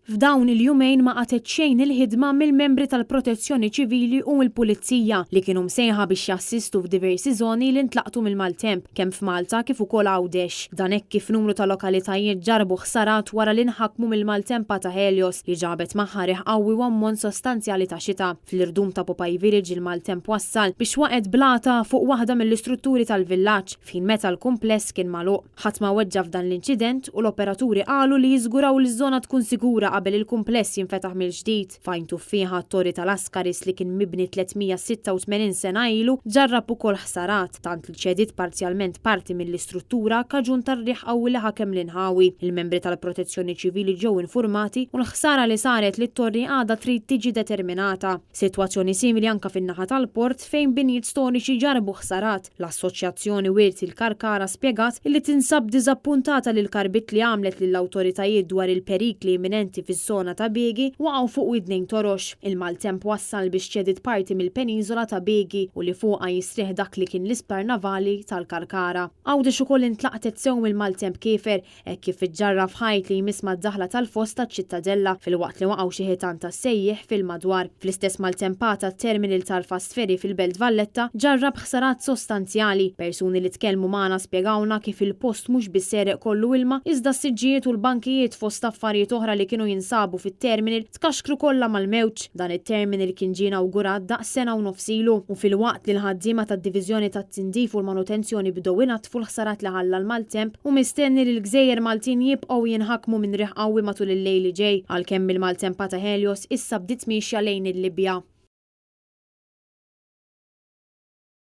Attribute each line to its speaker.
Speaker 1: F'dawn il-jumejn ma qatgħet xejn il-ħidma mill-membri tal-Protezzjoni Ċivili u mill-Pulizija li kienu msejħa biex jassistu f'diversi żoni li ntlaqtu mill-maltemp, kemm f'Malta kif ukoll Għawdex. Dan hekk kif numru ta' lokalitajiet ġarrbu ħsarat wara li nħakmu mill-maltempata Helios li ġabet magħha riħ qawwi u ammont sostanzjali ta' xita. Fl-irdum ta' Popeye Village il-maltemp wassal biex waqgħet blata fuq waħda mill-istrutturi tal-villaġġ f'ħin meta l-kumpless kien magħluq. Ħadd ma weġġa' f'dan l-inċident u l-operaturi qalu li jiżguraw li ż-żona tkun sigura qabel il-kumpless jinfetaħ mill-ġdid. F'Għajn Tuffieħa t-Torri tal-Ascaris li kien mibni 386 sena ilu ġarrab ukoll ħsarat, tant li ċediet parzjalment parti mill-istruttura kaġun tar-riħ qawwi li ħakem l-inħawi. Il-membri tal-Protezzjoni Ċivili ġew infurmati u l-ħsara li saret lit-torri għadha trid tiġi determinata. Sitwazzjoni simili anke fin-naħa tal-port fejn binjiet storiċi ġarrbu ħsarat. L-Assoċjazzjoni Wirt il-Karkara spjegat illi tinsab diżappuntata li l-karbiet li għamlet lill-awtoritajiet dwar il-perikli imminenti fiż-żona ta' Biegi waqgħu fuq widnejn torox. Il-maltemp wassal biex ċediet parti mill-peniżola ta' Biegi u li fuqha jistrieħ dak li kien l-isptar navali tal-Karkara. Għawdex ukoll intlaqtet sew mill-maltemp kiefer hekk kif iġġarraf ħajt li jmiss mad-daħla tal-foss taċ-Ċittadella filwaqt li waqgħu xi ħitan tas-sejjieħ fil-madwar. Fl-istess maltempata t-terminal tal-fast ferry fil-Belt Valletta ġarrab ħsarat sostanzjali. Persuni li tkellmu magħna spjegawlna kif il-post mhux biss għereq kollu ilma iżda s-siġġijiet u l-bankijiet fost affarijiet oħra li kienu jinsabu fit-terminal tkaxkru kollha mal-mewġ. Dan it-terminal kien ġie inawgurat daqs sena u nofs ilu u filwaqt li l-ħaddiema tad-Diviżjoni tat-Tindif u l-Manutenzjoni bdew inaddfu l-ħsarat li ħalla l-maltemp, hu mistenni li l-gżejjer Maltin jibqgħu jinħakmu minn riħ qawwi matul il-lejl li ġej, għalkemm il-maltempata Helios issa bdiet miexja lejn il-Libja.